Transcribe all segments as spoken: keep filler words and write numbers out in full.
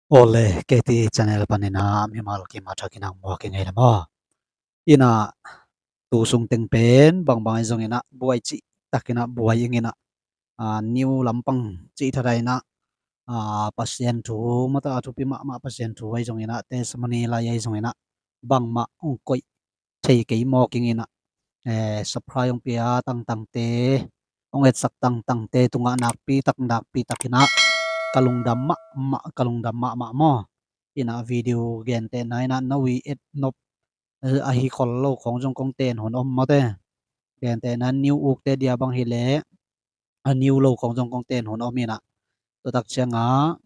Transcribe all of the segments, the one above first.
Awle, K T channel panin ah mimal kim a thakin ah muak i ngei le maw? Inah tu sung teng pen bangbang ahi zongin ah buai cih takin ah buai ing inah, ah, new lampang cih thadah inah, ah, Pasian thu mata a thupi mahmah Pasian thu ahi zongin ah testimony lai ahi zongin ah bangmah hong koih thei kei mawk ing inah, eh, subscribe hong pia tangtangte, hong etsak tangtangte tungah nakpi tak nakpi takin ah ka lungdam mahmah, ka lungdam mahmah maw? Inah video gentehna inah na ui et nop, eh, ahi khol lo khong zong kong ten hun om mawte. Gentehna new ukte dia bang hileh a new lo khong zong kong ten hun om inah. Tua tak ciangah,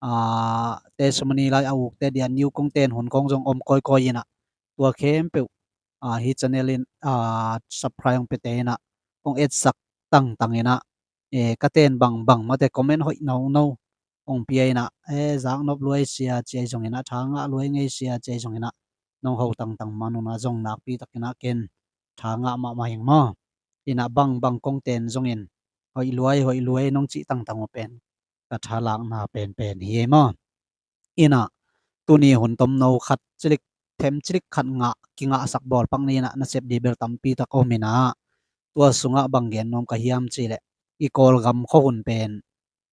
ah, testimony lai a ukte dia new kong ten hun khong zong om kawikawi inah. Tua khempeuh, ah, hih channel in, ah, subscribe hong piate inah kong etsak tangtang inah, eh, ka ten bangbang mate comment hoih nono hong pia inah, eh, zaknop luai sia ci ahi zongin ah, tha ngah luai ngei sia ci ahi zongin ah, nong ho tangtang man un ah zong nakpi takin ah ken tha ngah mahmah ing maw? Inah bangbang kong ten zongin hoih luai, hoih luai nong cih tangtang uh pen ka thalakna penpen hi ei maw? Inah tuni hun tomno khat cilik, them cilik khat ngah, kingahsak bawlpak ni inah nasep dih bel tampi tak om inah. Tua sungah bang gen nuam ka hiam cihleh i Kawlgam khuahun pen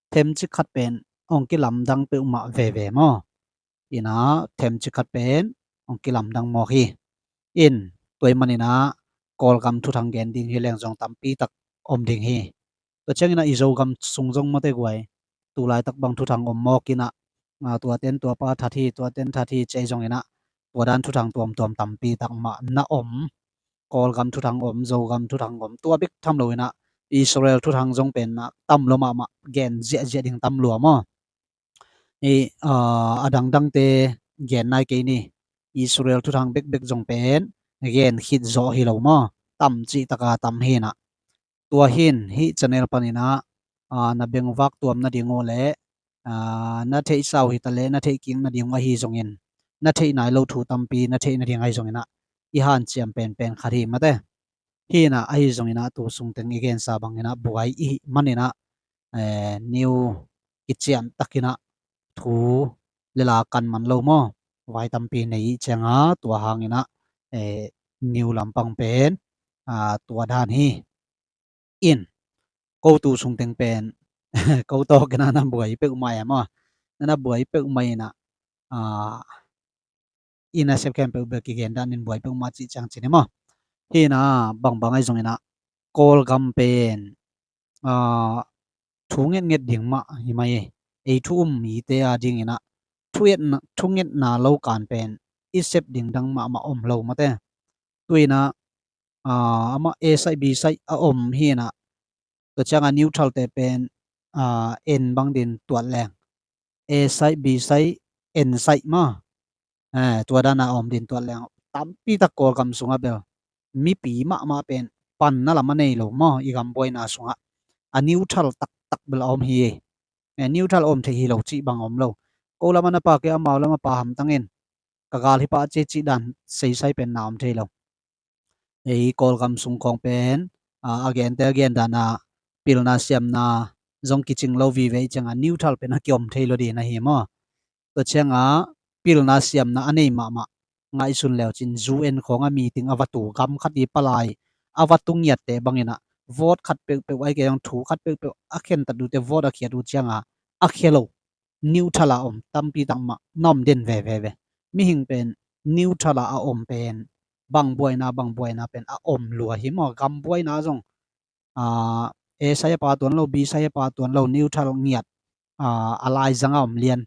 them cik khat pen hong kilamdang peuhmah veve maw? Inah them cik khat pen hong kilamdang mawk hi. In tua ahih man inah Kawlgam thuthang gen ding hi leng zong tampi tak om ding hi. Tua ciang inah i Zogam sung zong mawte guai, tu laitak bang thuthang om mawk inah, ah, tuaten tuapa that hi, tuaten that hi ci ahi zongin ah tua dan thuthang tuamtuam tampi tak mah na om. Kawlgam thuthang om, Zogam thuthang om, tua bek tham lo inah Israel thuthang zong pen na tam lo mahmah, gen ziahziah ding tam lua maw? I, ah, a dangdangte gen nai kei ni. Israel thuthang bekbek zong pen gen khit zawh hi lo maw? Tam cih taka tam hi inah. Tua hin hih channel panin ah, ah, na bengvak tuam nading uh leh, ah, na theihsa uh hi taleh na theih kik nading uh ahi zongin, na theih nai lo thu tampi na theih nading ahi zongin ah i hanciam penpen khat hi mate. Hi inah ahi zongin ah tu sung teng i gensa bangin ah buai i hih man inah, eh, new kician takin ah thu le la kan man lo maw? Vai tampi nei i ciangah tua hangin ah, eh, new lampang pen, ah, tua dan hi. In ko tu sung teng pen ko tawk inah na buai peuhmah e maw? Na na buai peuhmah inah, ah, i nasep khempeuh bek kigen dan in buai peuhmah cih ciang ci ni maw? Hi inah bangbang ahi zongin ah Kawlgam pen, ah, thu ngetnget ding mah hi mai. Ei thu um mite a dingin ah thu etna, thu ngetna lo kan pen i sep ding dang mahmah om lo mate. Tu inah, ah, amah A side B side a om hi inah. Tua ciangah neutral te pen, ah, en bang din tuat leng, A side B side N side maw? Eh, tua dana a om din tuat leng tampi tak Kawlgam sungah bel mipi mahmah pen panna lam a nei lo maw? I gam buaina sungah a neutral taktak bel a om hi. Eh, neutral a om thei hi lo cih bang a om lo. Ko lam a na pa kei, amau lam a pa hamtang in, ka gal hi pah ci cih dan seisai pen na om thei lo. Ei Kawlgam sung khawng pen, a, a gente a gen dana pilna siamna zong kicing lo vive i ciangah neutral pen a kiom thei lo ding ahi maw? Tua ciangah pilna siamna a nei mahmah ngaihsun leucin U N khawng a meeting a va tu gam khat i palai a va tu ngiatte bangin ah vote khat peuhpeuh ahi kei zong thu khat peuhpeuh a khentat dute vote a khiat uh ciangah a khia lo, neutral a om tampi tak mah na om den veve ve. Mihing pen neutral a a om pen bang buaina bang buaina pen a om lua hi maw? Gam buaina zong, a, A side a pa tuan lo, B side a pa tuan lo, neutral ngiat, a, a laizang a om lian.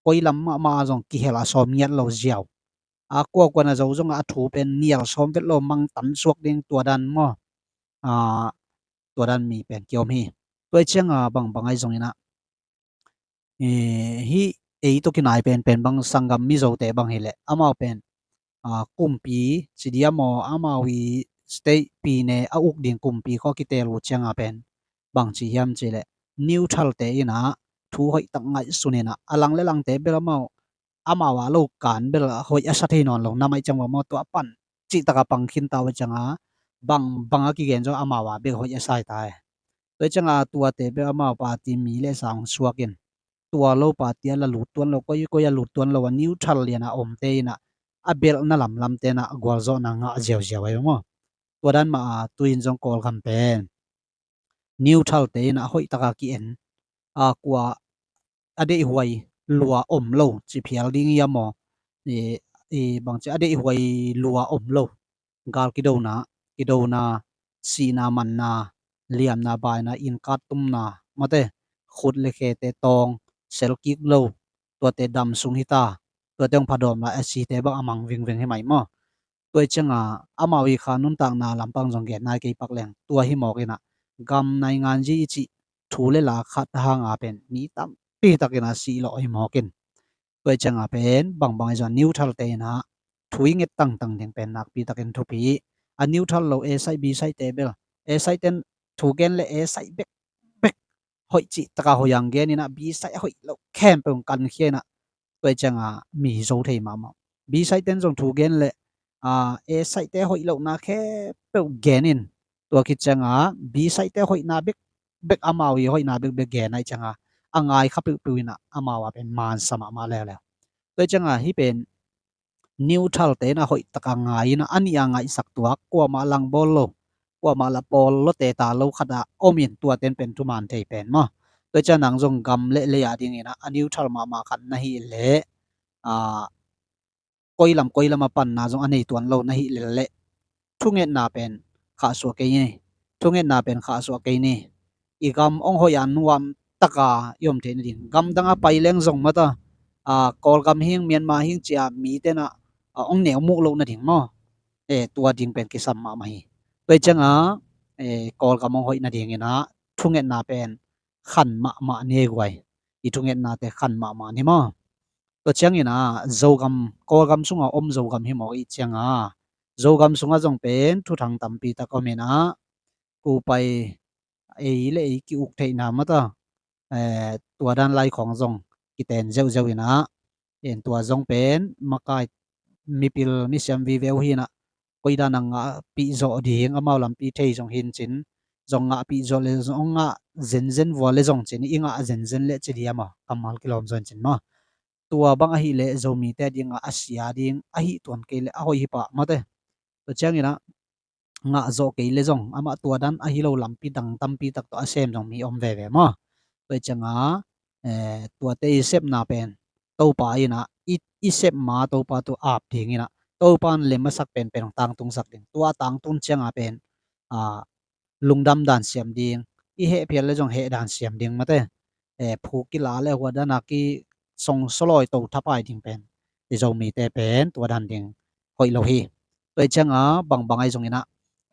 Koi lam mahmah a zong kihel a sawm ngiat lo ziau. A kuakuan a zo zong a thu pen nial sawm vet lo, mang tan suak ding tua dan maw? A, tua dan mi pen kiom hi. Tua i ciangah bangbang ahi zongin ah, eh, hih ei tawh kinai penpen bang sanggam Mizote bang hileh amau pen, ah, kumpi ci diam aw, amau i state pine a uk ding kumpi khawng a kitel uh ciangah pen bang ci hiam cihleh neutral te in ah thu hoih tak ngaihsun in ah a lang le langte bel amau amau a lo kan bel hoih a sa thei nawn lo, na mai ciang bang maw, tua pan cih taka pang khin ta uh ciangah bang bang a kigen zong amau a bek hoih a sa hi ta hi. Tua ciangah tuate bel amau party mi le sang suak in tua lo pa tia la lut tuan lo, koi koi a lut tuan lo a neutral lian a omte in ah a belhna lamlamte in ah gualzawhna ngah ziauziau ahi maw. Tua dan mah a tu-in zong Kawlgam pen neutral te in ah hoih taka ki-en, a, kua a deihhuai lua om lo ci phial ding hiam maw? I, i bangci a deihhuai lua om lo. Gal kidona, kidona, sihna manna, liamna baina, inn kattumna, mate, khut le khete tawng, sel kik lo, tuate dam sung hita, tuate hong phadawm lai a site bang a mang vingveng hi mai maw? Tua i cianga amau i kha nuntakna lampang zong gen nai kei pak leng tua hi mawk in ah gam naingan zi i cih thu le la khat hanga pen mi tampi takin ah sih lawh hi mawk in. Tua i cianga pen bangbang i zong neutral te in ah thu i nget tangtang ding pen nakpi takin thupi. A neutral lo A side B side te bel, A side ten thu gen le A side bekbek hoih cih taka hoih ang gen in ah B side a hoih lo khempeuh hong kankhia in ah tua i cianga mi zo thei mahmah. B side ten zong thu gen le, a, A side te hoih lohna khempeuh gen in tua khit cianga B side te hoihna bekbek amau i hoihna bekbek gen a i cianga a ngai kha peuhpeuh in ah amau a pen mansa mahmah leuleu. Tua i cianga hih pen neutral te in ah hoih taka ngai in ah a nih a ngaihsak tuak kuamah langbawl lo, kuamah la pawl lo te ta lo khat ah om in tua ten pen thuman thei pen maw. Tua i cianga nang zong gam le lei a ding in ah a neutral mahmah khat na hih leh, a, koi lam koi lam a panna zong a nei tuan lo na hih lel leh thungetna pen khahsuah kei ni. Thungetna pen khahsuah kei ni. I gam hong hoih a nuam taka i om theih nading. Gam dang a pai leng zong mata, a, Kawlgam hing, Myanmar hing ci a mite in ah, a, hong neu muh loh nading maw? E, tua ding pen kisam mahmah hi. Tua i cianga, e, Kawlgam hong hoih nading in ah thungetna pen khan mahmah ni guai. I thungetnate khan mahmah ni maw? Tua ciangin ah Zogam, Kawlgam sunga om Zogam hi mawk i cianga Zogam sunga zong pen thuthang tampi tak om in ah kupai ei le ei ki-uk theihna mata, eh, tua dan lai khawng zong kiten zeuhzeuh in ah, en tua zong pen makai mipil misiam vive uh hi in ah, koi dan a ngahpih zawh ding, amau lampi thei zong hin cin, zong ngahpih zawh le zong ngah zenzen vua le zong cin, i ngah zenzen le ci diam a, kammal kilawm zaw in cin maw. Tua bang ahih leh Zomite a dingah a sia ding, ahi tuan kei leh a hoih hi pah mate. Tua ciangin ah ngah zawh kei le zong amah tua dan ahi lo lampi dang tampi tak tawh a sem zong mi om veve maw. Tua i ciangah, eh, tuate i sepna pen Topa in ah i, i sep ma Topa tawh ap ding in ah Topa in lem a sak penpen hong tangtungsak ding. Tua a tangtun ciangah pen, ah, lungdam dan siam ding, i heh phial le zong heh dan siam ding mate. Eh, phu kila le hua dan a kisong sawlawi to thapai ding pen i Zomite pen tua dan ding hoih lo hi. Tua i ciangah bangbang ahi zongin ah,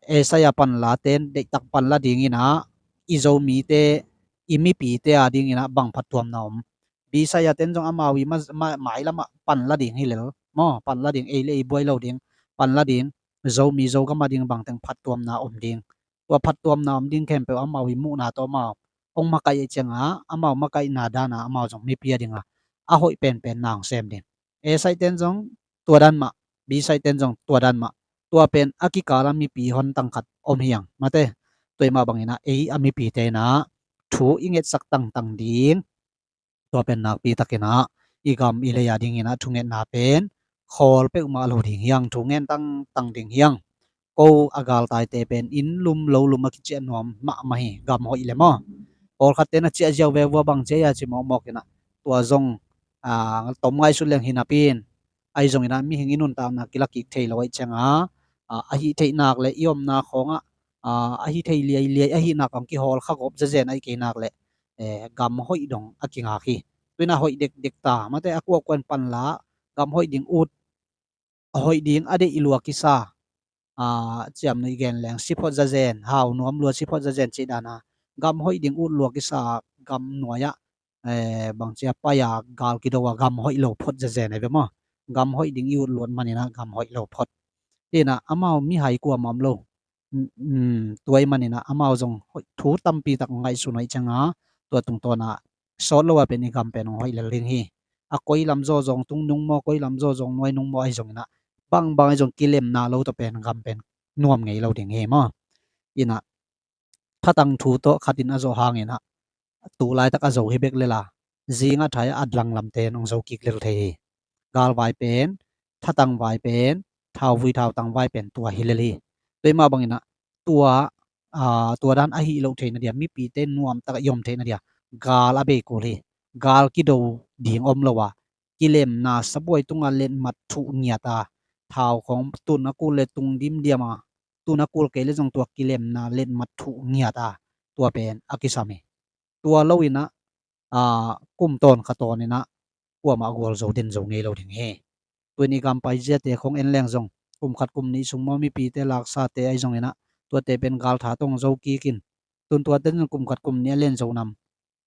eh, Isaiah panla ten deihtak panla dingin ah i Zomite, i mipite a dingin ah bang phattuamna om? Isaiah ten zong amau i ma, ma, mailamah panla ding hi lel maw, panla ding, ei le ei buai lo ding, panla ding, Zomi Zogam a ding bangteng phattuamna om ding. Tua phattuamna om ding khempeuh amau i muhna tawh amau hong makaih i ciangah amau makaihna dana amau zong mipi a dingah a hoih penpen na hong sem ding. A side ten zong tua dan mah, B side ten zong tua dan mah. Tua pen a kikala mipi hon tangkhat om hiang mate. Tua i mah bangin ah ei a mipite in ah thu i ngetsak tangtang ding. Tua pen nakpi takin ah i gam i lei a dingin ah thungetna pen khawl peuhmah lo ding hiang, thungen tangtang ding hiang. Ko a galtaite pen inn lum lo lum a kiciah nuam mahmah hi, gam hoih le maw. Pawlkhatte na ciah ziau ve vua, bang cia ia ci mawkmawk in ah tua zong, ah, tom ngaihsut leng hi napi in, ahi zongin ah mihing i nuntakna kila kik thei lo ahih ciangah, ah, a hih theih nak le i omna khawngah, ah, a hih thei liailiai ahih nak hong kihawl kha gawp zazen ahih kei nak le, eh, gam hoih dong a kingak hi. Tua in ah hoih dekdek ta mate, a kuakua in panla, gam hoih ding ut, a hoih ding a deih lua kisa, ah, ciamnuih gen leng si phot zazen, hau nuam lua si phot zazen cih dana gam hoih ding ut lua kisa, gam nuai-ah, eh, bangcia pai-a gal kido a gam hoih lo phot zazen ahi ve maw. Gam hoih ding i ut luat manin ah gam hoih lo phot. Hi in ah amau mihai kuamah om lo. Mm, mm, tua ahih manin ah amau zong hoih, thu tampi tak ngaihsun hoih ciangah tua tungtawn ah sawt lo a pen i gam pen hong hoih lel ding hi. A koi lam zawzawng tung nung maw, koi lam zawzawng nuai nung maw ahi zongin ah bangbang ahi zong kilemna lo tawh pen gam pen nuam ngei lo ding hi maw. Hi in ah thatang thu tawh khat in a zawh hangin ah tu laitak a zo hi bek lela, zingah thai a dang lamte in hong zo kik lel thei hi. Galvai pen, thatangvai pen, thauvui thautangvai pen tua hi lel hi. Tua hi mah banginah tua, aa, tua dan ahi loh theihna dia, mipite nuamtak a i om theihna dia gal a bei kul hi. Gal kido ding om lo a, kilemna sabuai tungah letmat thuh ngiat a, thau khong tun a kul le tung dimdiam a, tun a kul kei le zong tua kilemna letmat thuh ngiat a, tua pen a kisam hi. Tua loinah, aa, kum tawn kha tawninah kuamah a gualzo den zo ngei lo ding hi. Tuin i gam pai ziate khong en leng zong kum khat kum nih sung maw mipite laksate ahi zonginah tuate pen galtha tawh hong zo kikin, tun tuate zong kum khat kum nih a len zo nam,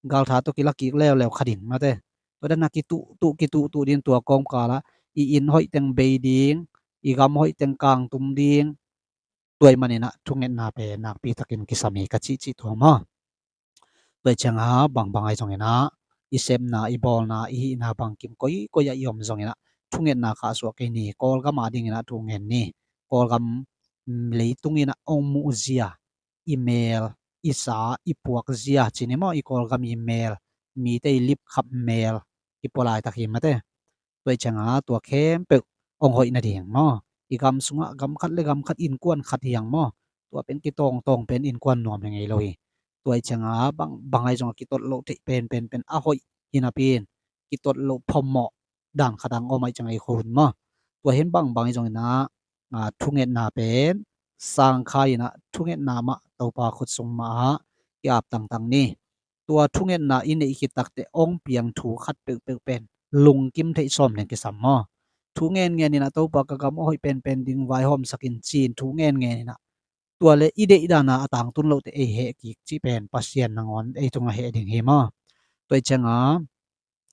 galtha tawh kila kik leuleu kha ding mate. Tua dana kituhtuh kituhtuh ding tua kawmkalah i inn hoih teng bei ding, i gam hoih teng kangtum ding, tua ahih maninah thungetna pen nakpi takin kisam hi ka cihcih tua maw. Tua ahih cianga bangbang ahi zonginah i sepna, i bawlna, i hihna bangkim koikoi ah i om zonginah thungetna khahsuah kei ni. Kawlgam a dinginah thu ngen ni. Kawlgam, mm, leitunginah hong muhzia, i mel, i sa, i puakzia ci ni maw, i Kawlgam i mel, mite i lipkhap mel kipua laitak hi mate. Tua ahih cianga tua khempeuh hong hoih nading maw, i gam sungah gam khat le gam khat innkuan khat hi hang maw, tua pen kitawngtawng pen innkuan nuam hi ngei lo hi. Tua ahih cianga bang, bang ahi zongah kitot loh theih penpen pen a hoih hi napi in kitot loh phamawh dan khat hong om ahih cianga i khuahun maw. Tua hi in bangbang ahi zonginah, aa, thungetna pen sangkhai inah thungetna mah Topa khut sung mah ah ki-ap tangtang ni. Tua thungetna i neih khit takteh hong piang thu khat peuhpeuh pen lungkim theih sawm ding kisam maw. Thu ngenngen inah Topa ka gam a hoih penpen ding vaihawmsak in ci-in thu ngenngen inah tua le i deih dana a tangtun lohteh ei heh kik cih pen Pasian nangawn ei tungah heh ding hi maw. Tua ahih cianga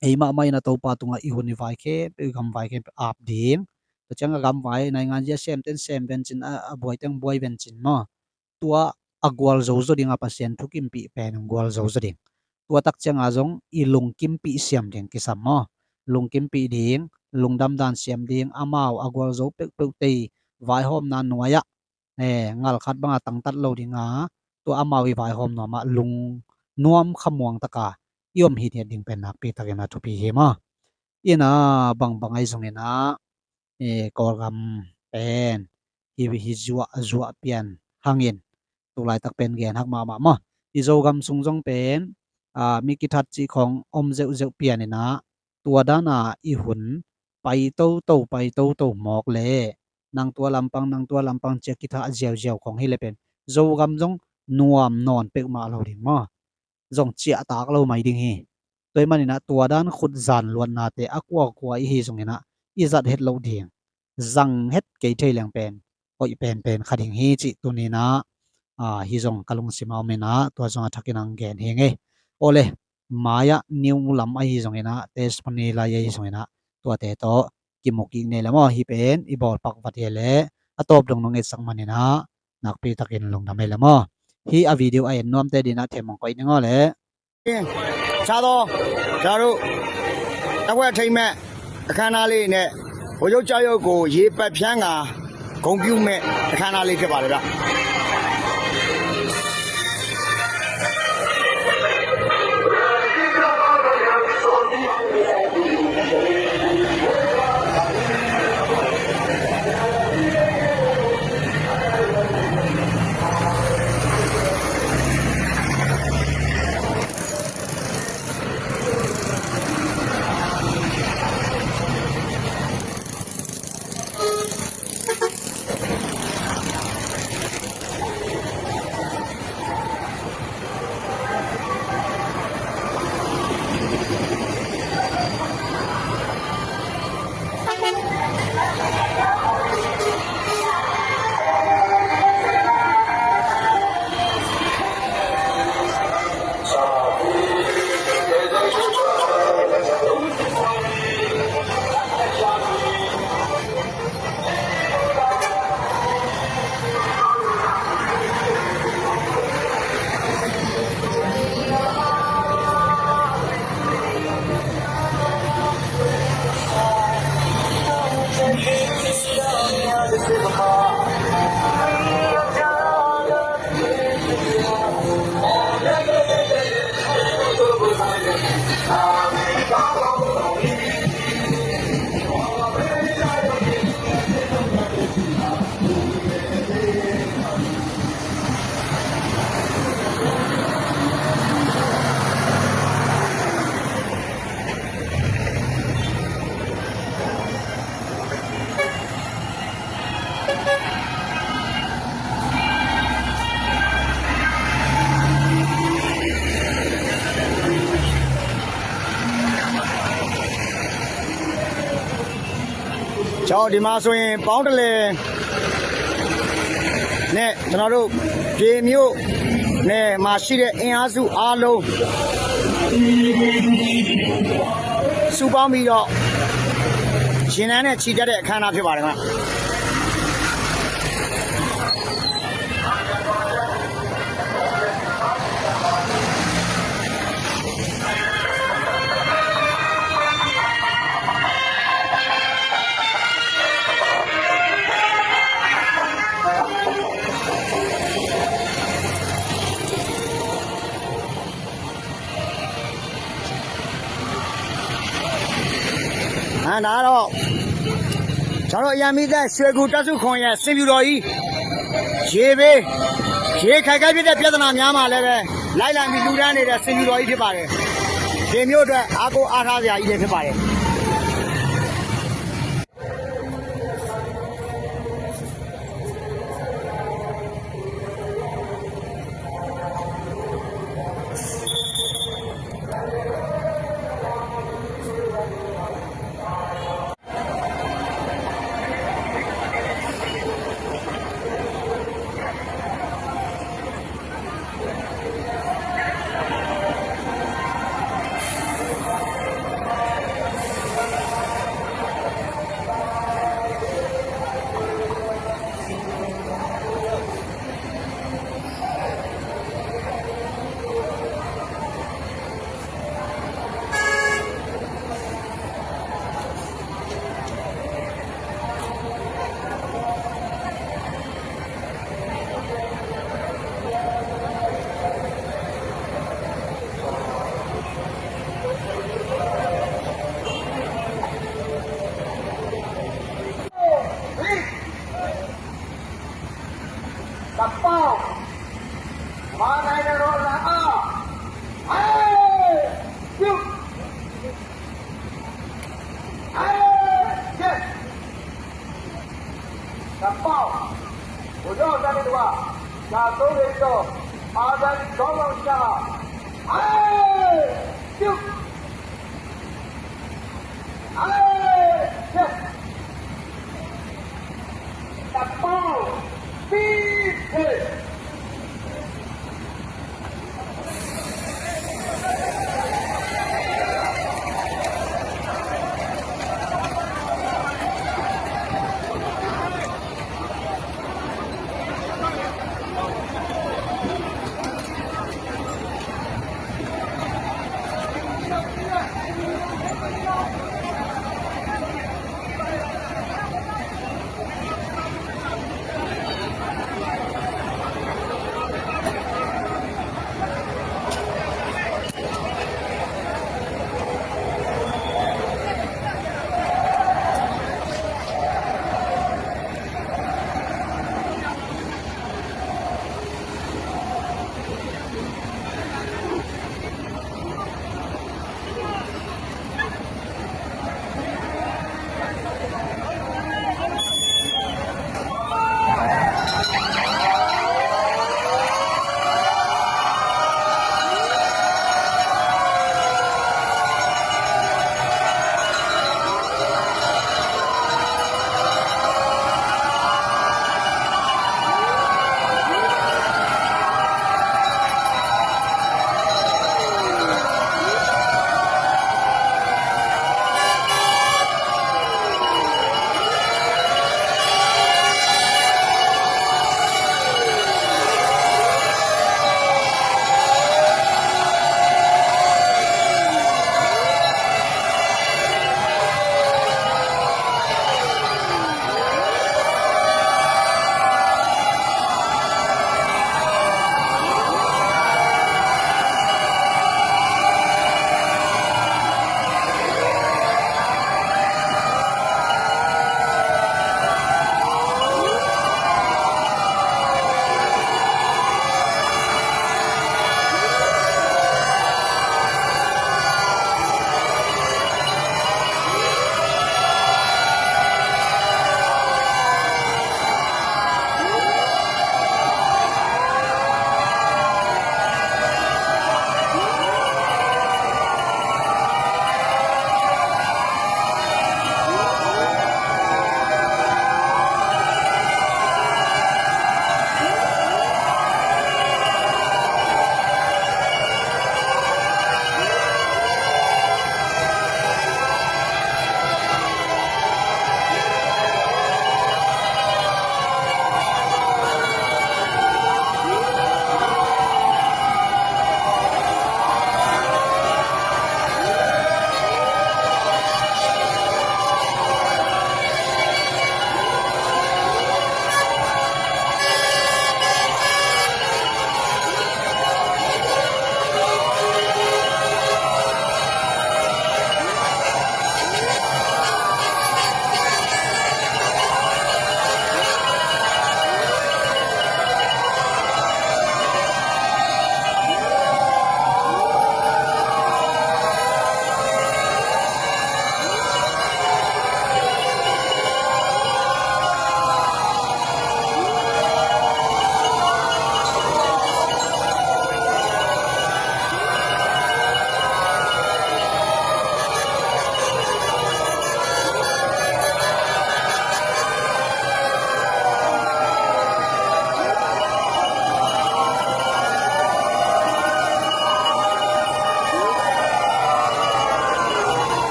ei mahmah inah Topa tungah i hun i vai khempeuh, i gam vai khempeuh ap ding. Tua cianga gam vai naingan zia semten sem vencin, a, a buai teng buai vencin maw. Tua a gualzo zaw dinga Pasian thukimpih pen gualzo zaw ding. Tua tak cianga zong i lungkimpih siam ding kisam maw. Lungkimpih ding, lungdam dan siam ding, amau a gualzo peuhpeuh tei vaihawmna nuai-ah, eh, ngal khat banga tangtat lo dinga, tua amau i vaihawm nuamah lungnuam khamuang taka i om hithiat ding pen nakpi takin a thupi hi maw. Inah bangbang ahi zonginah, eh, Kawlgam pen hi, hi zuahzuah pian hangin tu laitak pen gen hak mahmah maw. I Zogam sung zong pen, ah, mi kithat cih khong om zeuhzeuh pianinah tua dana i hun pai toto, pai toto mawk le nang tua lampang, nang tua lampang cia kithat ziauziau khong hi le pen Zogam zong nuam nawn peuhmah lo ding maw. Zong ciahtak lo mai ding hi. Tua ahih maninah tua dan khut zan luatnate a kuakua i hi zonginah i zat het loh ding, zang het kei thei leng pen hoih penpen kha ding hi cih tuninah, ah, hi zong ka lungsim a ominah tua zong a thakin ang gen hi ngei. Awle, mai-ah new lam ahi zonginah testimony lai ahi zonginah tuate tawh kimu kik nei le maw. Hih pen i bawlpak vat hi le a tawp dong nong etsak maninah nakpi takin lungdam hi le maw. Hih a video a en nuamte dinah themmong koih ning aw le. ချားသော ကျွန်တော်တို့ တပ်ဖွဲ့အထိမ်းအမှတ် အခမ်းအနားလေးနဲ့ ဗိုလ်ချုပ်ကျောက်ရုပ်ကို ရေပက်ဖြန်းကာ ဂုဏ်ပြုမယ့် အခမ်းအနားလေး ဖြစ်ပါတယ်ဗျ။ ကျွန်တော်ဒီမှာဆိုရင်ပေါင်းတလဲနဲ့ကျွန်တော်တို့ပြည်မြို့နယ်မှာရှိတဲ့အင်အားစုအားလုံးစုပေါင်းပြီးတော့ရင်နှန်းနဲ့ချီတက်တဲ့အခမ်းအနားဖြစ်ပါတယ်ခင်ဗျာ။ အဲဒါကတော့ကျွန်တော်အရန်မီးသက်ရွှေကူတပ်စုခွန်ရဲ့စင်ပြူတော်ကြီးရေပေးရေခက်ခဲဖြစ်တဲ့ပြဿနာများမှာလည်းပဲလိုက်လံပြီးလူတန်းနေတဲ့စင်ပြူတော်ကြီးဖြစ်ပါတယ်။ဒီမျိုးအတွက်အားကိုးအားထားစရာကြီးလည်းဖြစ်ပါတယ်။ Tapau. Manai na ro na a. Ai! Yuk! Ai! Yes! Tapau. Udah dari dua. Satu itu. Ada di kolong sana. Ai! Yuk!